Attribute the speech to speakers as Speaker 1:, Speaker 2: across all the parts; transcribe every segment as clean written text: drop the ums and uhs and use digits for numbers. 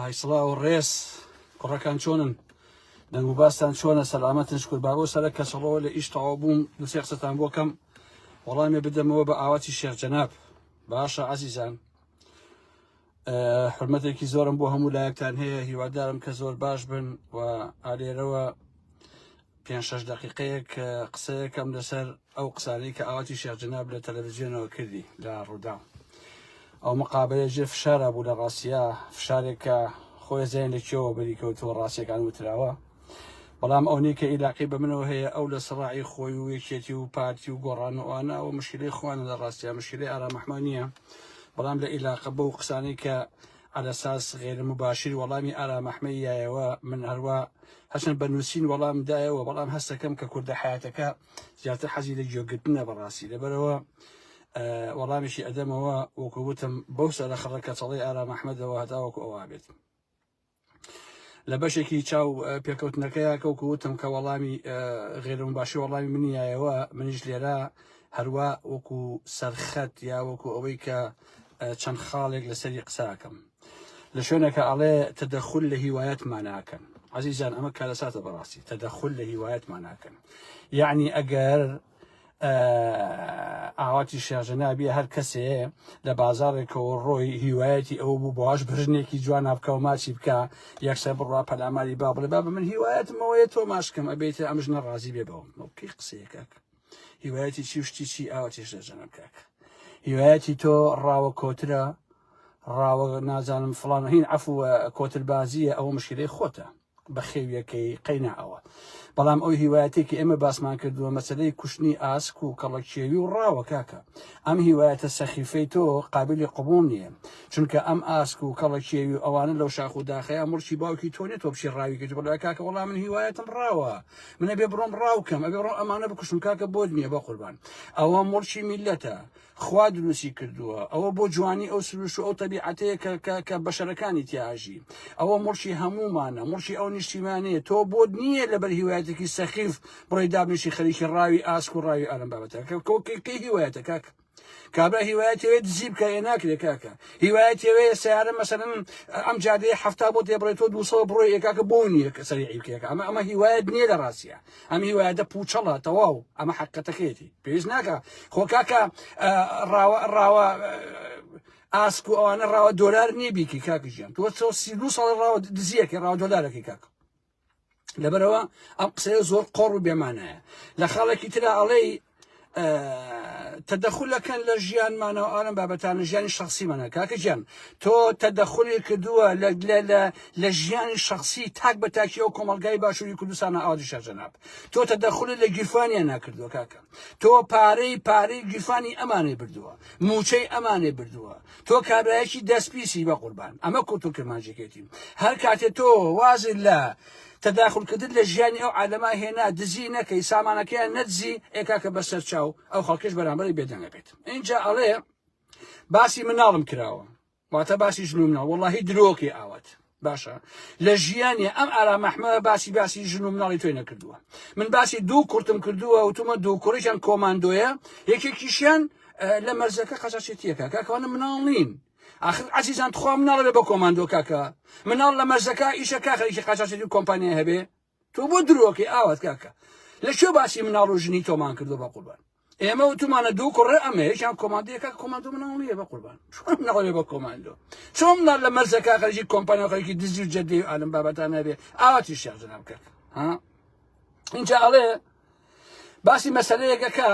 Speaker 1: ئای سڵاو و ڕێز کوڕەکان چۆنن دەنگ و باستان چۆنە سەلامەتن شکر بابۆ سەرە کەسەڵەوە لە ئیش تەواو بووم دوسێ قسەتان بۆ کەم وەڵامێ بدەمەوە بە ئاواتی شێخ جەناب باشە عەزیزان حرمەتێکی زۆرم بۆ هەموو لایەکتان هەیە هیوادارم کە زۆر باش بن و ئالێرەوە پێ شش دقیقەیەک قسەیەکەم لەسەر ئەو قسانەی کە ئاواتی شێخ جەناب لە تەلەڤزیۆنەوە کردی لە ڕوودا ئەو مقابلە ژێر فشارە بوو لە ڕاستە فشارێک کە خۆی زیان لە کێوە بەری کەوتووە ڕاستیەکان وتراوە بەڵام ئەونەی کە ئیلاقی بە منەوە هەیە ئەو لە سڕاعی خۆی و یەکێتی و پارتی و گۆڕان و ئەوانە ئەوە مشکلەی خۆیانە لە ڕاستیا مشکلەی ئارام ئەحمە نییە بەڵام لە ئیلاقە بەو قسانەی کە عەلەساس غێر مباشر وەڵامی ئارام ئەحمەی یایەوە من هەروا هەچەند بە نووسین وەڵام دایەوە بەڵام هەستەکەم کە کوردە حیاتەکە زیاتر حەزی لە گوێگرتنە بەڕاستی لەبەرەوە وەڵامیشی ئەدەمەوە وەکو وتم بەو سەرە خڕە کەچەڵی ئارام ئەحمەدەوە هەتاوەکو ئەوە بێت. لە بەشێکی چاو پێکەوتنەکەیا کەوکو وتم کە وەڵامی غێرم باشی وەڵامی منیایەوە منیش لێرە هەروە وەکو سەرخەت یا وەکو ئەوەی کە چەند خاڵێک لەسەری قساکەم لە شوێنەکە ئەڵێ تەدەخل لە هیوایەتمان ناکەن عزیزان ئەمە کارەساتە بەڕاستی تەدەخل لە هیوایەتمان ناکەن یعنی ئەگەر ئاواتی شێخ جەنابی هەر کەسێ لە بازاڕێکەوە ڕۆی هیوایەتی ئەوە بوو باش بژنێکی جوان بکە و ماچی بکە یەکسەر بڕوا پەلاماری با بڵێ با بە من هیوایەتمەوەیە تۆ ماشکەم ئەبێت ئەم ژنە ڕازی بێ بەوە کەی قسەیە کاک هیوایەتی چی و شتی چی ئاواتی شێخ جەناب کاک هیوایەتی تۆ ڕاوە کۆترە ڕاوە نازانم فڵان هین عفو کۆتربازیە ئەوە مشکلەی خۆتە بەخێویەکەی قەینا ئەوە. بەڵام ئەو هیوایەتەی کە ئێمە باسمان کردووە مەسەلەی کوشتنی ئاسک و کەڵەکێوی و ڕاوە کاکە. ئەم هیوایەتە سەخیفەی تۆ قابلی قبوڵ نییە. چونکە ئەم ئاسک و کەڵەکێوی و ئەوانە لەو شاخ و داخەیا موڵکی باوکی تۆ نیە تۆ بچی ڕاوی کەیت و بڵێ کاکە وەڵا من هیوایەتم ڕاوە من ئەبێ بڕۆم ڕاو کەم ئەبێ بڕۆم ئەمانە بکوشم کاکە بۆت نییە بەقوربان ئەوە موڵکی میللەتە. خوا دروستی کردووە ئەوە بۆ جوانی ئەو سروش و ئەو تەبیعەتەیە کە کە کە بەشەرەکانی تیا ئەژی ئەوە موڵکی هەموومانە موڵکی ئەو نیشتیمانەیە تۆ بۆت نییە لەبەر هیوایەتێکی سەخیف بڕۆی دابنیشی خەریکی ڕاوی ئاسک و ڕاوی ئالەم بابەتە کە کۆ کەی کەی هیوایەتە کاک کابرا هیوایەتەوێت دزی بکە ئێ ناکرێ کاکە هیوایەتەوێ سیارە مەسەلەن ئەم جادەیە 70 بۆ تێبڕێت تۆ 200 بڕۆی ئێ کاکە بۆ نییە کە سەریعی بکەیە ئەمە ئەمە هیوایەت نییە لە ڕاستیە ئەم هیوایەتە پوچەڵە تەواو ئەمە حەقیقەتەکەیەتی پێویست ناکە خۆ کاکە ڕاوە ڕاوە ئاسک و ئەوانە ڕاوە دۆلار نییە بیکی کاکە گیان تۆ تۆ 32 ساڵ ڕاوە دزیەکە ڕاوە دۆلارەکەی کاکە لەبەرەوە ئەم قسەیە زۆر قۆڕ و بێمانایە لە خاڵێکی ترا ئەڵێی تەدەخولەکەن لە ژیانمانەوە ئالم بابەتانە ژیانی شخصیمانە کاکە گیان تۆ تەدەخولی کردووە لە ژیانی شخصی تاک بە تاکی ئەو کۆمەلگای باشووری کوردستانە ئاوادی شەژەناب تۆ تەدەخولی لە گیرفانیان ناکردووە کاکە تۆ پارەی پارەی گیرفانی ئەمانەی بردووە موچەی ئەمانەی بردووە تۆ کابرایەکی دەستپیسی بە قوربان ئەمە کورت و کرمانجەکەیتی هەر کاتێ تۆ وازت لە تەداخول کردن لە ژیانی ئەو عالەمە هێنا دزی نەکەی سامانەکەیان نەدزی ئێ کاکە بەسەر چاو ئەو خەڵکەش بەرامبەری بێدەنگە بێت ئینجا ئەڵێ باسی مناڵم کراوە واتە باسی ژن و مناڵ وەڵاهی درۆکی ئاوات باشە لە ژیانی ئەم ئارام ئەحمە باسی باسی ژن و مناڵی تۆی نەکردووە من باسی دوو کوڕتم کردووە وتومە دوو کوڕیشان کۆماندۆیە یەکێکیشیان لە مەرزەکە قەچەچێتیەکە کاکەوانە مناڵ نین ئاخر عەزیزان تخوا مناڵە بێ بە کۆماندۆ کاکە مناڵ لە مەرزەکە ئیشە کا خەریکی قاچاخچێتی و کۆمپانیای هەبێ تۆ بۆ درۆکەی ئاوات کاکە لە کوێ باسی مناڵ و ژنی تۆمان کردو بە قوربان ئێمە وتومانە دوو کوڕە ئەمە یەکیان کۆماندۆیە کاکە کۆماندۆ مناڵ نییە بە قوربان چۆن مناڵ بێ بە کۆماندۆ چۆن مناڵ لە مەرزەکە خەریکی کۆمپانیا خەریکی دزی و جەدەی و ئالم بابەتان هەبێ ئاواتی شێخ جەناب کاکە ها اینجا ئەڵێ باسی مەسەلەیەکەکە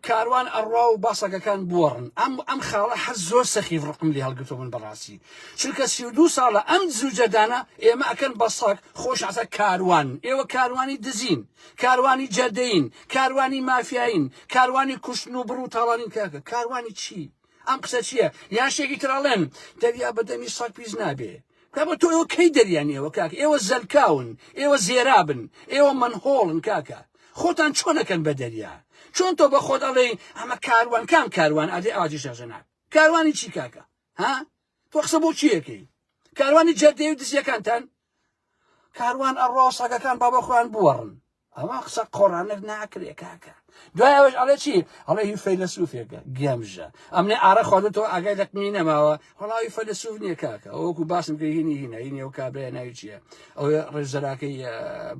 Speaker 1: کاروان ئەڕوا و باسەکەکان بوەڕن ئەم ئەم خاڵە هەر زۆر سەخیف ڕقم لێ هەڵگرتووە من بەڕاستی چونکە 32 ساڵە ئەم زوجەدانە ئێمە ئەکەن بە سەگ خۆش عسە کاروان ئێوە کاروانی دزین کاروانی جەردەین کاروانی مافیاین کاروانی کوشتن و بڕ و تاڵانین کاکە کاروانی چی ئەم قسە چییە یان شتێکی تر ئەڵێن دەریا بە دەمی سەگ پیس نابێ کاکە تۆ ئێوە کەی دەریان ئێوە کاکە ئێوە زەلکاون ئێوە زێرابن ئێوە مەنهۆڵن کاکە خۆتان چۆنەکەن بە دەریا چۆن تۆ بە خۆت ئەڵێی ئەمە کاروان کام کاروان ئەدێ ئاجی شەژەنات کاروانی چی کاکە ها تۆ قسە بۆ چیەکەی کاروانی جەردەی و دزیەکانتان کاروان ئەڕوا سەگەکان بابە خۆیان بوەڕن. ئەوە قسە قۆڕانەت ناکرێ کاکە دوای ئەوەش ئەڵێ چی ئەڵێ هی فەیلەسوفێکە گەمژە ئەمنێ ئارە خواردێتەوە ئاگای لەقمی نەماوە وەڵاوی فەیلەسوف نییە کاکە ئەوەکو باسم کرد هینی هینە هینی ئەو کابرای ناوی چییە ئەو ڕێزەراکەی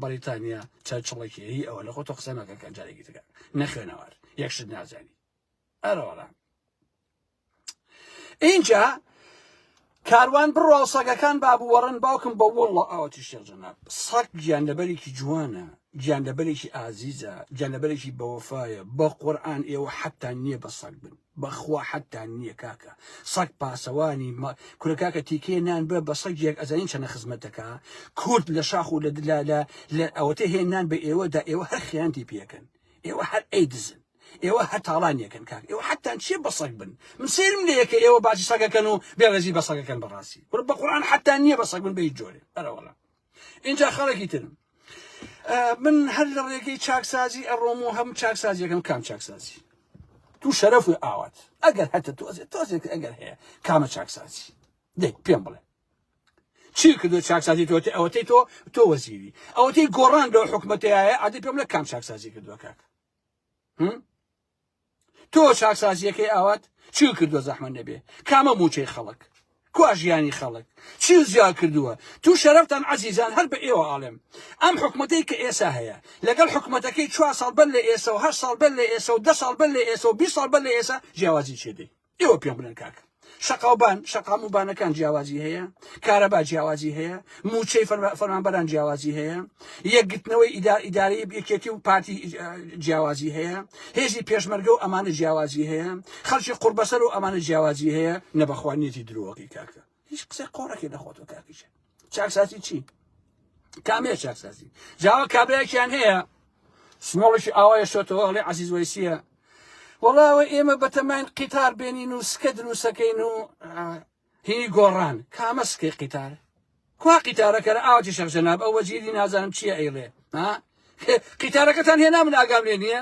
Speaker 1: بەریتانیا چەرچڵێکی هی ئەوە لە خۆ تۆ قسە مەکە کە جارێکی ترکە نەخوێنەوار یەک شت نازانی ئەرەوەڵا ئینجا کاروان بڕوا و سەگەکان بابوو وەڕن باوکم بە وەڵڵە ئاوەتی شێخ جەناب سەگ گیانلەبەرێکی جوانە گیانلەبەرێکی ئازیزە گیانلەبەرێکی بەوەفایە بە قورئان ئێوە حەتان نییە بە سەگ بن بەخوا حەتان نییە کاکە سەگ پاسەوانی کورە کاکە تیکێ نان بە بە سەگێک ئەزانین چەنە خزمەت دەکا کورد لە شاخ و لە لە لە ئەوەتە هێنان بە ئێوەدا ئێوە هەر خیانتی پێکەن ئێوە هەر ئەیدزن ئێوە هەر تاڵانیەکەن کاک ئێوە حەتان چیە بە سەگ بن من سەیرم لێیە کە ئێوە باسی سەگەکەن و بێڕێزی بە سەگەکەن بەڕاستی کورە بە قورئان حەتان نییە بە سەگ بن بە هیچ جۆرێ ئەرەوەڵا اینجا خەڵکی ترم من هەر لە ڕێگەی چاکسازی ئەڕۆم و هەم چاکسازیەکەم کام چاکسازی تو شەرەف و ئاوات ئەگەر هەتە تۆزێ تۆزێک ئەگەر هەیە کامە چاکسازی دەی پێم بڵێ چی کردو چاکسازی تۆ ئەوەتەی تۆ تۆ وەزیری ئەوەتەی گۆڕان لەو حکومەتەیە ئادی پێم لە کام چاکسازی کردووە کاک تۆ چاکسازیەکەی ئاوات چی کردووە زەحمە نەبێ کامە موچەی خەڵک کوا ژیانی خەڵک چی زیاد کردووە تو شەرەفتان عەزیزان هەر بە ئێوە ئاڵێم ئەم حکومەتەی کە ئێسا هەیە لەگەڵ حکومەتەکەی چوار ساڵ بەر لە ئێسە و هەر ساڵ بەر لە ئێسە و دە ساڵ بەر لە ئێسە و 20 ساڵ بەر لە ئێسا جیاوازی چێ دەی ئێوە پێم بڵێن کاکە شەقاوبان شەقام و بانەکان جیاوازی هەیە کارەبا جیاوازی هەیە موچەی فەرمانبەران جیاوازی هەیە یەکگرتنەوەی ئیداری یەکێتی و پارتی جیاوازی هەیە هێزی پێشمەرگە و ئەمانە جیاوازی هەیە خەڵکی قوربەسەر و ئەمانە جیاوازی هەیە نەبەخوانیەتی درۆەکەی کاکە هیچ قسەی قۆڕەکەی لە خۆتەوە کاکیشە چاکسازی چی کامەیە چاکسازی جاوە کابراێکیان هەیە سمۆڵێکی ئاوایە شۆتەوە ئەڵێ عەزیز وەیسیە وەڵاوە ئێمە بەتەماین قیتار بێنین و سکە دروستەکەین و هی گۆڕان کامە سکەی قیتار کوا قیتارەکە لە ئاوتی شەخ جەناب ئەو وەزیری نازانم چییە ئەیڵێ ها قیتارەکەتان هێنا من ئاگام لێ نییە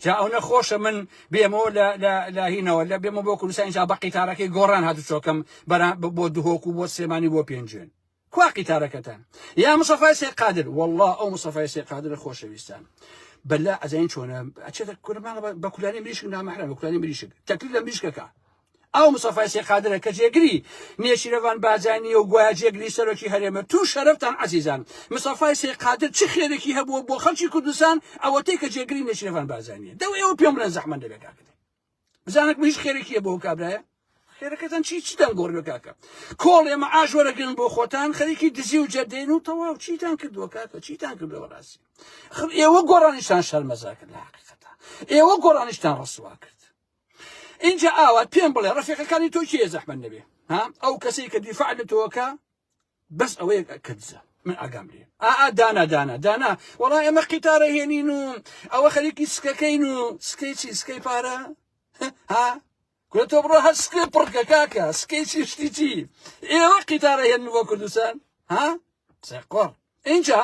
Speaker 1: جا ئەو نەخۆشە من بێمەوە لە لە لە هینەوە لە بێمە بۆ کوردستان جا بە قیتارەکەی گۆڕان هاتو چۆکەم بەرا بۆ دهۆک و بۆ سلێمانی بۆ پێنجوێن کوا قیتارەکەتان یا مصطفی سەید قادر والله ئەو مصطفی سەید قادر خۆشەویستان بەلا ئەزانین چۆنە ئەچێتە کورمانە بە کولانی مریشک نامەحرەم بە کولانی مریشک تەکلیف لە مریشکەکە ئەو مصطفی سەید قادرە کە جێگری نێچیرەڤان بارزانی و گوایە جێگری سەرۆکی هەرێمە تو شەرەفتان عەزیزان مصطفی سەید قادر چ خێرێکی هەبووە بۆ خەڵکی کوردستان ئەوەتەی کە جێگری نێچیرەڤان بارزانیە دەو ئێوە پێم بڵێن زەحمەت دەبێت کاکە بزانک هیچ خێرێکی بۆ کابرایە خێرەکەتان چی چیتان گۆڕیوە کاکە کۆڵ ئێمە ئاش وەرەگرن بۆ خۆتان خەریکی دزی و جەردەین و تەواو چیتان کردووە کاکە چیتان کردووە بەڕاستی خر ئێوە گۆڕانیشتان شەرمەزار کرد لە حقیقەتا ئێوە گۆڕانیشتان ڕسوا کرد اینجا ئاوات پێم بڵێ ڕەفیقەکانی تۆ کێ زەحمەت نەبێ ها ئەو کەسەی کە دیفاع لە تۆکە بەس ئەوەیە کە دزە من ئاگام لێ ئا دانا دانا دانا وەڵا ئێمە قیتارە هێنین و ئەوە خەریکی سکەکەین و سکەی چی سکەی پارە ها کورە تۆ بڕۆ هەر سکێ پڕکە کاکە سکەی چی شتی چی ئێوە قیتارە هێنن بۆ کوردستان ها قسەی قۆڕ ئینجا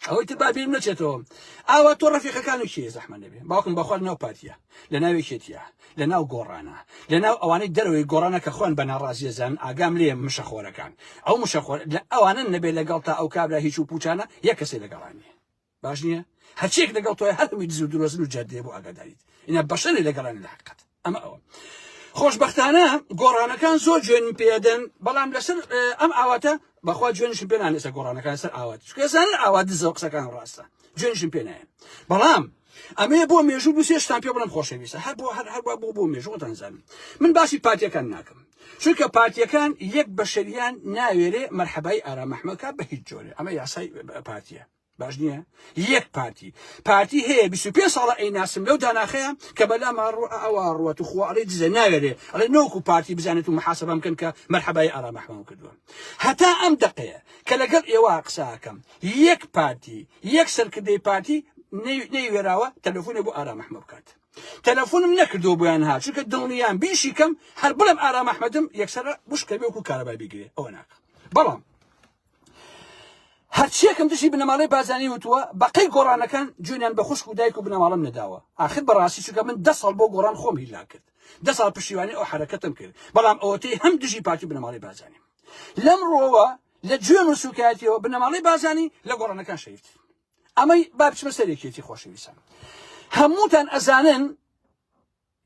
Speaker 1: ئەوەی تر با بیرم نەچێتەوە ئاوا تۆ ڕەفیقەکان و کێ زەحمە نەبێ باوکم بەخوا لەناو پارتیە لە ناو یەکێتیە لە ناو گۆڕانە لە ناو ئەوانەی دەرەوەی گۆڕانە کە خۆیان بە ناڕازیە زان ئاگام لێ مشەخۆرەکان ئەو مشەخۆر لە ئەوانە نەبێ لەگەڵ تا ئەو کابرا هیچ و پوچانە یەک کەسێ لەگەڵان نیە باش نییە هەرچیەک لەگەڵ تۆی هەر هەمووی دز و درۆزن و جەردەیە بۆ ئاگاداریت ئینا بەشەرێ لەگەڵان لە حقیقەت ئەمە ئەوە خۆشبەختانە گۆڕانەکان زۆر جوێنم پێدەن بەڵام لەسەر ئەم ئاواتە بەخوا جوێنشم پێ نانێسە گۆڕانەکان سەر ئاوات چونکە زانن ئاوات دزە و قسەکان ڕاستە جوێنشم پێ نایەن بەڵام ئەمەیە بۆ مێژوو دوو سێ شتان پێ بڵێم خۆشەویستە هەر بۆ هەر هەر بۆ بۆ مێژووتان زانن من باسی پارتیەکان ناکەم چونکە پارتیەکان یەک بەشەریان ناوێرێ مەرحەبای ئارام ئەحمەد کا بە هیچ جۆرێ ئەمە یاسای پارتیە باش نییە یەک پارتی پارتی هەیە 25 ساڵە ئەی ناسم لەو داناخەیە کە بەلاما ڕۆ ئەوە ڕوەت و خوا ئەڵێ دزە ناوێرێ ئەڵێ نۆکو پارتی بزانێت و محاسبەم بکەن کە مەرحەبای ئارام ئەحمەد کردووە هەتا ئەم دەقەیە کە لەگەڵ ئێوە قساکەم یەک پارتی یەک سەرکردەی پارتی نەیوێراوە تەلەفۆنێ بۆ ئارام ئەحمەد بکات تەلەفۆنم نەکردەوە بۆیان ها چونکە دڵنیام بیشی کەم هەر بڵێم ئارام ئەحمەدم یەکسەر وشکە بێ وەکو کارەبای بیگرێ ئەوە ناکەم بەڵام هەرچیەکم دژی بنەماڵەی بارزانی وتووە بەقەی گۆڕانەکان جوێنیان بە خوشک و دایک و بنەماڵەم نەداوە ئاخر بەڕاستی چونکە من دە ساڵ بۆ گۆڕان خۆم هیلا کرد دە ساڵ پشتیوانی ئەو حەرەکەتم کرد بەڵام ئەوەتەی هەم دژی پارتی بنەماڵەی بارزانیم لەم ڕۆوە لە جوێن و سوکایەتیەوە بنەماڵەی بارزانی لە گۆڕانەکان شەریفترن. ئەمەی با بچمە سەر یەکێتی خۆشەویستان هەمووتان ئەزانن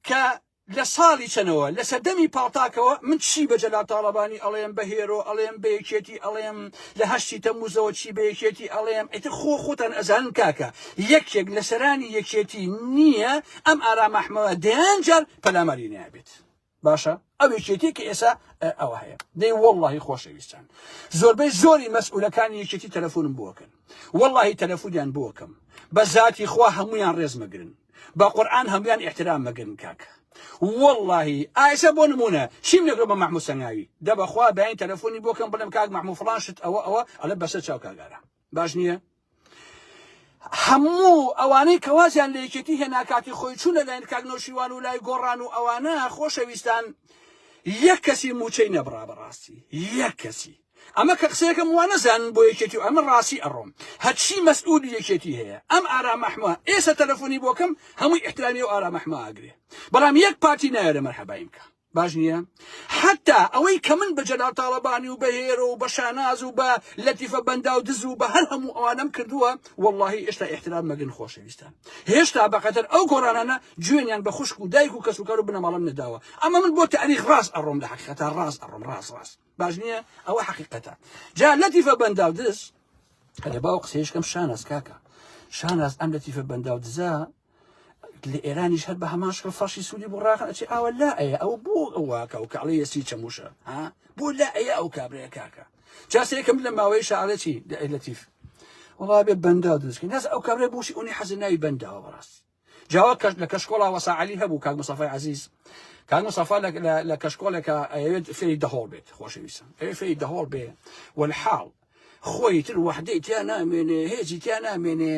Speaker 1: کە لە ساڵی چەنەوە لە سەردەمی پاڵتاکەوە من چی بە جەلال تاڵەبانی ئەڵێم بە هێرۆ ئەڵێم بە یەکێتی ئەڵێم لە هەشتی تەموزەوە چی بە یەکێتی ئەڵێم ئیتر خۆ خۆتان ئەزانن کاکە یەکێک لە سەرانی یەکێتی نییە ئەم ئارام ئەحمەوە دەیان جار پەلاماری نابێت باشە ئەو یەکێتی کە ئێسا ئەوە هەیە دەی وەڵڵاهی خۆشەویستان زۆربەی زۆری مەسئولەکانی یەکێتی تەلەفۆنم بۆکەن وەڵڵاهی تەلەفۆنیان بۆکەم بە زاتی خوا هەمویان ڕێز مەگرن بە قورئان هەمویان ئیحترام مەگرن کاکە وەڵڵاهی ئایسە بۆ نمونە چیم لەگەڵ بە مەحموود سەنگاوی دە بەخوا بەین تەلەفۆنی بۆکەم بڵێم کاک مەحموود فڵان شت ئەوە ئەوە ئەڵێ بەسەر چاو کاگارە باش نییە هەموو ئەوانەی کە وازیان لە یەکێتی هێنا کاتی خۆی چوونە لای کاک نەوشیروان و لای گۆڕان و ئەوانە خۆشەویستان یەک کەسی موچەی نەبڕا بەڕاستی یەک کەسی ئەمە کە قسەیەکەم وا نەزانن بۆ یەکێتی و ئەمە ڕاستی ئەڕۆم هەرچی مەسئولی یەکێتی هەیە ئەم ئارام ئەحمە ئێستا تەلەفۆنی بۆکەم هەمووی ئیحترامی و ئارام ئەحمە ئاگرێ بەڵام یەک پارتی نایەرە مەرحەبایم کە باش نییە؟ حەتا ئەوەی کە من بە جەلال تاڵەبانی و بە هێرۆ و بە شاناز و بە لەتیفە بەنداو دز و بە هەر هەموو ئەوانەم کردووە وەڵڵاهی ئێشتا ئیحترام مەگرن خۆشەویستان هێشتا بەقەدەر ئەو گۆڕانانە جوێنیان بە خوشک و دایک و کەسوکار و بنەماڵەم نەداوە ئەمە من بۆ تاریخ ڕاست ئەڕۆم لە حەقیقەتا ڕاست ئەڕۆم ڕاست ڕاست باش نییە ئەوە حەقیقەتە جا لەتیفە بەنداو دز ئەرێ باو قسەیشکەم شاناز کاکە شاناز ئەم لەتیفە بەنداو دزە لە ئێرانیش هەر بە هەمان شکڵ فەرشی سووری بۆ ڕاخن ئەچێ ئاوە لا ئەیە ئەو بۆ ئەوواکە و کاڵی یەسی چەموشە ها بۆ لا ئەیە ئەو کابرایە کاکە جاسەیەکم لە ماوەی شاڵێ چی لەتیف وڵا بێ بەنداو دروستکەین ناز ئەو کابرای بۆشی ئەونی حەزی ناوی بەنداوە بەڕاستی جاوە کەش لە کەشکۆڵا وەسا عەلی هەبوو کاک مستەفای عەزیز کاک مستەفا لە کەشکۆڵێکە ئەیەوێت فێری دەهۆڵ بێت خۆشەویستم ئەوێ فێری دەهۆڵ بێ والحاڵ خۆی تر وەحدەی تیا نامێنێ هێزی تیا نامێنێ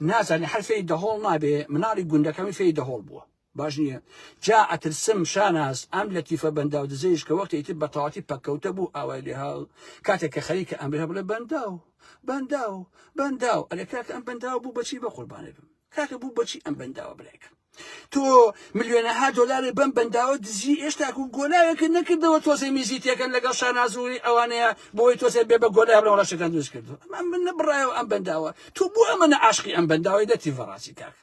Speaker 1: نازانێ هەر فێری دەهۆڵ نابێ مناڵی گوندەکەمی فێری دەهۆڵ بووە باش نییە جا ئەترسم شاناز ئەم لەتیفە بەنداو دزەیش کە وەختی تر بە تەواتی پەککەوتە بوو ئاوای لێها کاتێک کە خەریکە ئەمرە بڵێ بەنداو بەنداو بەنداو ئەرێ کاکە ئەم بەنداو بوو بەچی بە قوربانێ بم کاکە بوو بەچی ئەم بەنداوە برایکە تۆ ملیۆنەها دۆلارێ بەم بەنداوە دزی ئێشتاکو گۆلاوێکت نەکردەوە تۆزێ میزی تێکەن لەگەڵ شانازوری ئەوانەیە بۆی تۆزێ بێ بە گۆلای بڵێ وەڵا شتێکان دروست کردو ئەمە من نەبڕایەوە ئەم بەنداوە تۆ بۆ ئەمە نە عاشقی ئەم بەنداوەی دەتی ڤەڕاستی کاک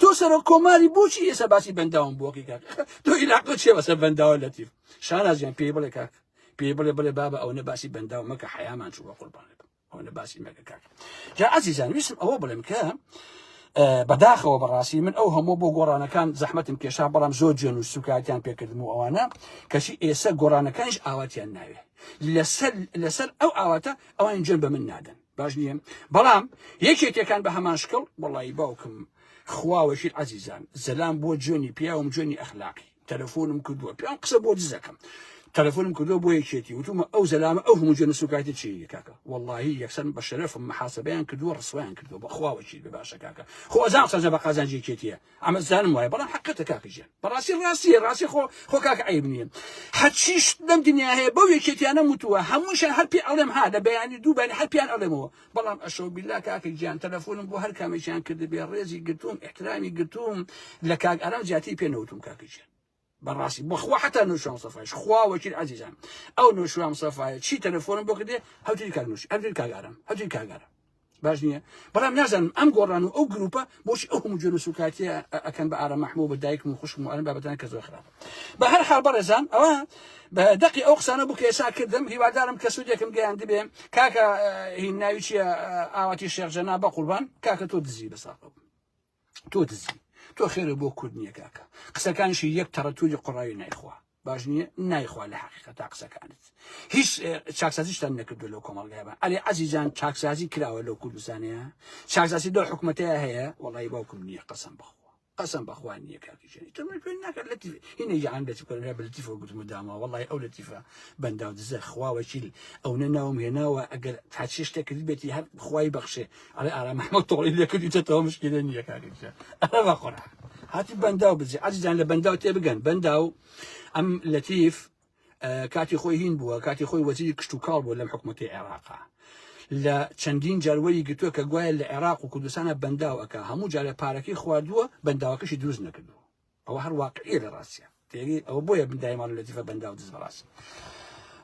Speaker 1: تۆ سەرۆک کۆماری بۆچی ئێستا باسی بەنداوم بۆکی کاک تۆ ئیلاقە چیە بەسەر بەنداوە لەتیف شانازیان پێی بڵێ کاک پێی بڵێ بڵێ بابە ئەوەنە باسی بەنداو مەکە حەیامان چوو بە قوربانێ بم ئەوەنە باسی مەکە کاک جا ئازیزان ویستم ئەوە بڵێم کە بەداخەوە بەڕاستی من ئەو هەموو بۆ گۆڕانەکان زەحمەتم کێشا بەڵام زۆر جوێن و سوکاتیان پێکردم و ئەوانە کەچی ئێستا گۆڕانەکانیش ئاواتیان ناوێ لەسەر لەسەر ئەو ئاواتە ئەوان جوێن بە من نادەن باش نییە بەڵام یەکێتەکان بە هەمان شکڵ وەڵی باوکم خواوەشی عزیزان زەلام بۆ جوێنی پیاوم جوێنی ئەخلاقی تەلەفۆنم کردووە پێیان قسە بۆ دزەکەم تەلەفۆنم کردووە بۆ یەکێتی وتومە ئەو زەلامە ئەو هەموو جوێنە سوکایەتی چی کاکە وەڵڵاهی یەکسەر بە شەرەفم محاسبەیان کردووە ڕسوایان کردووە بەخوا وەکیل بێ باشە کاکە خۆ ئەزان قسە بە قازانجی یەکێتیە ئەمە زانم وایە بەڵام حەقەتە کاکە گیان بەڕاستی ڕاستیە ڕاستی خۆ خۆ کاکە عیب نییە هەرچی شت لەم دنیا هەیە بەو یەکێتیانە وتووە هەمووشیان هەر پێ ئەڵێم ها لە بەیانی دوو بەیانی هەر پێیان ئەڵێمەوە بەڵام ئەشەو بیلا کاکە گیان تەلەفۆنم بۆ هەر کامێکیان کردبێ ڕێزی گرتووم ئیحترامی گرتووم لە کاک ئارام زیاتری پێ نەوتوم کاکە گیان بەڕاستی بەخوا حتا نوشان سەفایش خوا وەکیل عەزیزان ئەو نوشوام سەفایە چی تەلەفۆنم بۆ کردێ هەوتری کاک نوش هەوتری کاک ئارام هەوتری کاک ئارام باش نییە بەڵام نازانم ئەم گۆڕان و ئەو گروپە بۆچی ئەو هەموو جوێن و سوکاتیە ئەکەن بە ئارام مەحموو بە دایکم و خوشکم و ئەم بابەتانە کە زۆر خراپە بە هەر حاڵ بەڕێزان ئەوە بە دەقی ئەو قسانە بوو کە ئێسا کردم هیوادارم کە سوودێکم گەیاندبێ کاکە هین ناوی چییە ئاواتی شێخ جەنا بە قوربان کاکە تۆ دزی بەساقە تۆ دزی تۆ خێرە بۆ کورد نییە کاکە قسەکانشی یەک تەڕەتوری قڕاوی نایخوا باش نییە نایخوا لە حقیقەتا قسەکانت هیچ چاکسازیشتان نەکردو لەو کۆمەڵگای بە ئەرێ عەزیزان چاکسازی کراوە لەو کوردستانەیە چاکسازی لەو حکومەتەیە هەیە وەڵی باوکم نییە قەسەم بەخوا قەسەم بەخوا نییە کاکی ژیانی تۆ من پێ ناکات لەتیف هینە یان لەتیف کەم بە لەتیفەوە گوتم و داما وەڵی ئەو لەتیفە بەنداو دزە خوا وەکیل ئەونە ناوم هێناوە ئەگەر تاچی شتێک کردبێتی هەر خوای بەخشێ ئەڵێ ئارام محمد تۆڵی لێ کردیتەوە مشکلە نییە کاکی ژیان ئەرە بەخۆرا هاتی بەنداو بزی عەزیزان لە بەنداو تێبگەن بەنداو ئەم لەتیف کاتی خۆی هین بووە کاتی خۆی وەزیری کشتوکاڵ بووە لەم حکوومەتی عێراقا لە چەندین جار وەری گرتووە کە گوایە لە عێراق و کوردستانە بەنداو ئەکا هەموو جارە پارەکەی خواردووە بەنداوەکەشی دروست نەکردووە ئەوە هەر واقعیە لە ڕاستە تێگەی ئەوە بۆیە بندایماڵ لەتیفە بەنداو دز بەڕاستی.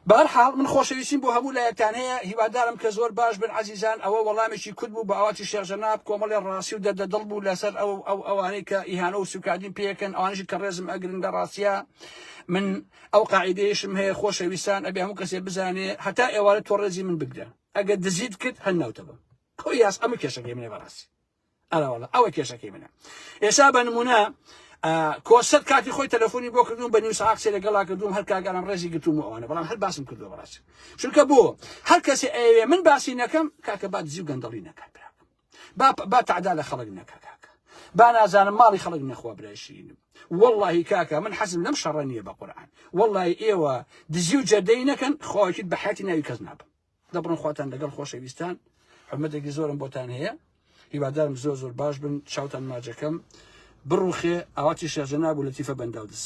Speaker 1: بەهەرحاڵ من خۆشەویستیم بۆ هەموو لایەکتان هەیە، هیوادارم کە زۆر باش بن عەزیزان، ئەوە وەڵامێکی کورت بوو بە ئاواتی شێخ جەناب، کۆمەڵێ ڕاستی و دەردە دڵ بوو لەسەر ئەو ئەو ئەوانەی کە ئیهانە و سوکادیم پێکەن، ئەوانەشی کە ڕێزم ئەگرن لە ڕاستیا من ئەو قاعیدەیەشم هەیە خۆشەویستان ئەبێ هەموو کەسێ بزانێ هەتا ئێوارە تۆ ڕێزی من بگرە ئەگەر دزیت کرد هەر ناوتەبم ئەو یاس ئەمە کێشەکەی منە بەڕاستی. ئەرەوەڵا ئەوە کێشەکەی منە ئێستا بە نمونە کۆسەر کاتی خۆی تەلەفۆنی بۆ کردوم بە نیو ساعت قسەی لەگەڵا کردوم هەر کاک ئارام ڕێزی گرتوم و ئەوانە بەڵام هەر باسم کردووە بەڕاستی چونکە بۆ هەر کەسێ ئەیەوێ من باسی نەکەم کاکە با دزی و گەندەڵی نەکات براکەم با با تعدا لە خەڵک نەکا کاکە با نازانم ماڵی خەڵک نەخوا برای شیرینم واللهی کاکە من حەزم لەم شەڕە نییە بە قورئان واللهی ئێوە دزی و جەردەی نەکەن خواکیت بە حیاتی ناوی کەس نابم دەبڕن خواتان لەگەڵ خۆشەویستان حرمەتێکی زۆرم بۆتان هەیە هیوادارم زۆر زۆر باش بن چاوتان ماجەکەم بڕوخێ ئاواتی شێخ جەناب و لەتیفە بەنداودز.